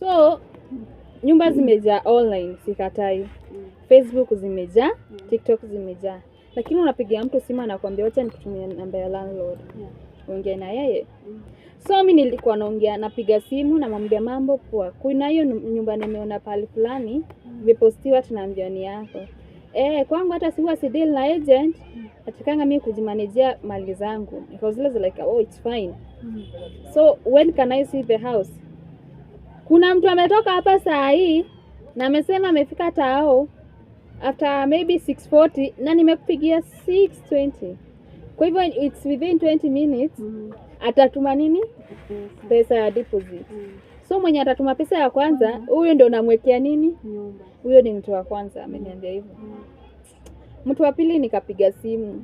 So nyumba zimejaa online, sikatai. Facebook zimejaa, TikTok zimejaa. Lakini unapigia mtu simu anakuambia wacha nikutumie namba ya landlord. Ongea na yeye. So mi nilikuwa naongea, napiga simu namwambia mambo poa. Kuna hiyo nyumba nimeona pahali fulani, imepostiwa tunaambia ni yako. Kwangu hata si si deal na agent. Atakanga mimi kujimanejea mali zangu. Because like, oh, it's fine. So when can I see the house? Kuna mtu ametoka hapa saa hii na amesema amefika tao after maybe 6:40 na nimekupigia 6:20. Kwa hivyo it's within 20 minutes. Atatuma nini? Pesa ya deposit. So mwenye atatuma pesa ya kwanza, huyo ndio namwekea nini? Nyumba. Huyo ni mtu wa kwanza ameniambia hivyo. Mtu wa pili nikapiga simu.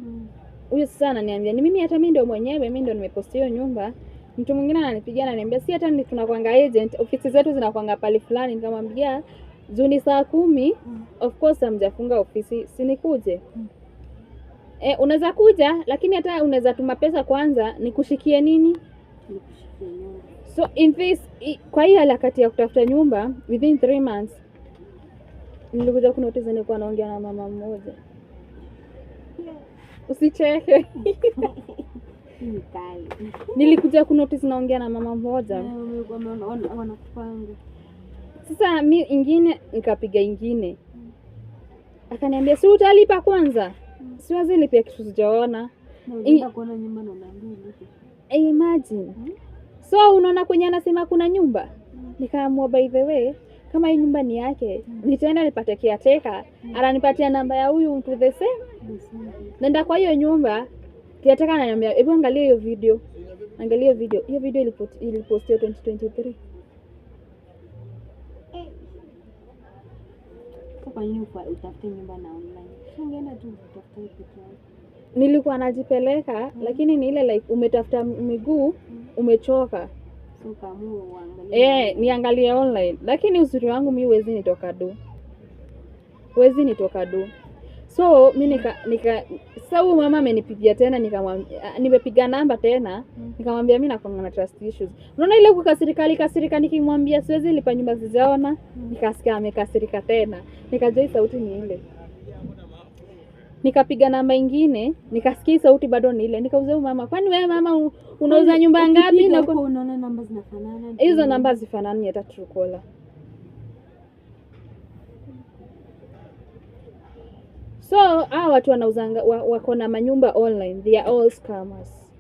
Huyo sasa ananiambia ni mimi, hata mimi ndio mwenyewe, mimi ndio nimeposti hiyo nyumba. Mtu mwingine ananipigia ananiambia si hata ni tunakuanga agent, ofisi zetu zinakuanga pale fulani. Nikamwambia juu ni saa 10, of course hamjafunga ofisi, si nikuje? Unaweza kuja lakini hata unaweza tuma pesa kwanza nikushikie nini? Nikushikie nyumba. So in this kwa hii harakati ya kutafuta nyumba within 3 months nilikuja kunotice nilikuwa naongea na mama mmoja. Usicheke. Ni kali. Nilikuja kunotice naongea na mama mmoja. Wanakupanga. Sasa mi ingine nikapiga ingine. Akaniambia si utalipa kwanza? Siwezi lipia kitu sijaona. Na unaenda kuona nyumba na unaambiwa ulipe. Imagine. So unaona kwenye anasema kuna nyumba. Nikaamua by the way kama hii nyumba ni yake, nitaenda nipate caretaker, ananipatia namba ya huyu mtu the same. Nenda kwa hiyo nyumba, caretaker ananiambia hebu angalia hiyo video. Angalia hiyo video. Hiyo video ilipostiwa 2023. Kwa nini utafute nyumba na online? Ungeenda tu utafute peke yako. Nilikuwa najipeleka, lakini ni ile like umetafuta miguu, umechoka. So kaamua uangalie. Niangalie online. Lakini uzuri wangu mimi huwezi nitoka do. Huwezi nitoka do. So mimi nika sasa huyu mama amenipigia tena, nikamwambia nimepiga namba tena, nikamwambia mimi nakuanga na trust issues. Unaona ile kukasirika kasirika nikimwambia siwezi lipa nyumba sijaona, nikasikia amekasirika tena. Nikajua sauti ni ile. Nikapiga namba ingine, nikasikia sauti bado ni ile. Nikauza huyu mama, kwani wewe mama unauza nyumba ngapi? Na unaona namba zinafanana. Hizo namba zifanani hata Truecaller. So hawa watu wanauzanga wako na manyumba online, they are all scammers.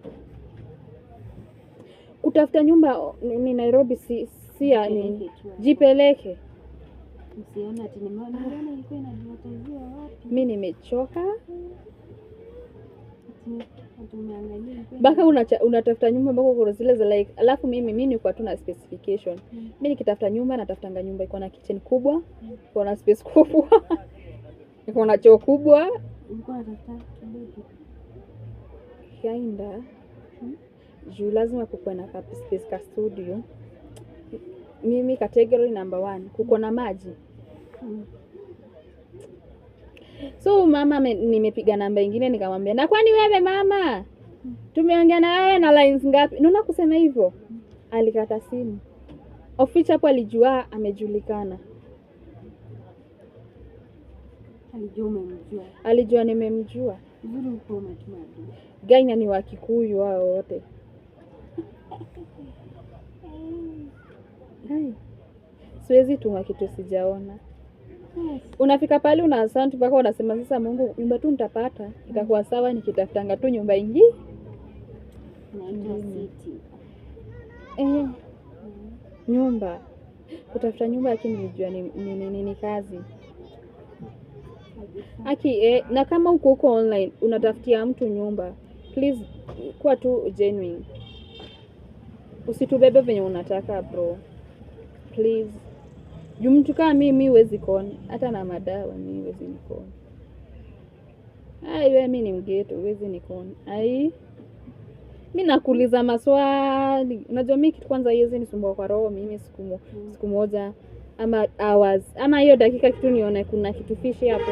Kutafuta nyumba ni Nairobi si ni jipeleke. Usione ati nimeona ilikuwa inadvertisiwa wapi. Mimi nimechoka. Baka unatafuta nyumba ambako kuna zile za like, alafu mimi nilikuwa tu na specification. Mimi nikitafuta nyumba natafutanga nyumba iko na kitchen kubwa, iko na space kubwa, iko na choo kubwa. Ulikuwa unatafuta kidogo. Kinda. Juu lazima kukuwe na space ka studio. Mimi category number 1, kuko na maji. So mama nimepiga namba ingine nikamwambia, na kwani wewe mama tumeongea na wewe na lines ngapi? Naona kusema hivyo alikata simu. Officer hapo alijua amejulikana. Alijua umemjua. Alijua nimemjua. Uzuri uko umetuma. Gaina ni wa Kikuyu wao wote. Hai. Siwezi tuma kitu sijaona. Yes. Unafika pale una asante mpaka unasema sasa Mungu nyumba tu nitapata. Itakuwa sawa nikitafutanga tu nyumba ingi. Inaitwa city. Nyumba. Kutafuta nyumba lakini nilijua ni kazi. Aki na kama uko huko online unatafutia mtu nyumba, please kuwa tu genuine. Usitubebe venye unataka bro. Please. Juu mtu kama mimi huwezi kuona hata na madawa mimi huwezi nikuona. Ai wewe mimi ni mgeto huwezi nikuona. Ai mimi nakuuliza maswali. Unajua mimi kitu kwanza hizi nisumbua kwa roho mimi siku moja ama hours ama hiyo dakika kitu nione kuna kitu fishi hapo.